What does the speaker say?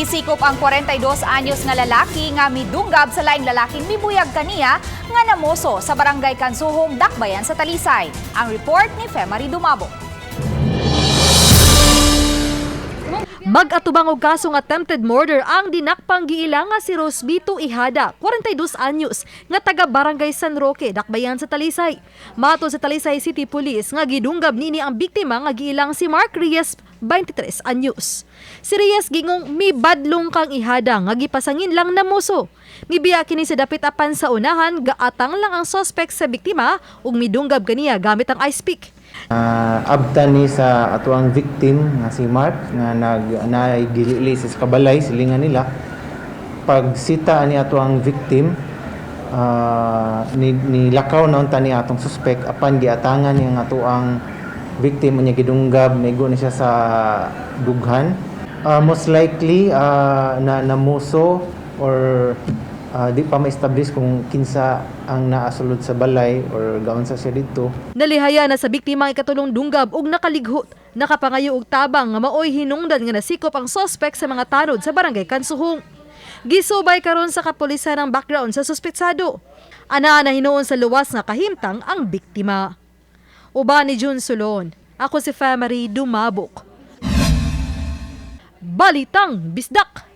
Gisikop ang 42 anyos nga lalaki nga midunggab sa laing lalaking mibuyag kaniya nga namoso sa Barangay Kansuhong, Dakbayan sa Talisay. Ang report ni Femary Dumabo. Mag-atubang og kasong attempted murder ang dinakpang giila nga si Rosbito Ihada, 42 anyos, nga taga Barangay San Roque, Dakbayan sa Talisay. Matod sa Talisay City Police nga gidunggab nini ang biktima nga giilang si Mark Reyes, 23 anyos. Si Reyes gingong mibadlong kang Ihada nga gipasangin lang namuso. Mibiya kini sa dapit apan sa unahan, gaatang lang ang suspect sa biktima ug midunggab kaniya gamit ang ice pick. Abtan ni sa atuang victim nga si Mark nga nag naigilili sa kabalay silingan nila. Pagsita ni atuang victim, ni lakaw na unta ni atong suspect, apan giatangan niya ang atuang victim, unya gidunggab, naigo ni siya sa dughan. Most likely na namuso or di pa ma-establish kung kinsa ang naasulod sa balay or gaunsa siya didto. Nalihaya na sa biktima ang ikatulong dunggab ug nakalighot. Nakapangayo og tabang nga maoy hinungdan nga nasikop ang sospek sa mga tanod sa Barangay Kansuhong. Gisubay karon sa kapulisan ang background sa suspetsado. Ana na hinuon sa luwas nga kahimtang ang biktima. Uban ni June Solon. Ako si Famary Dumabok. Balitang Bisdak.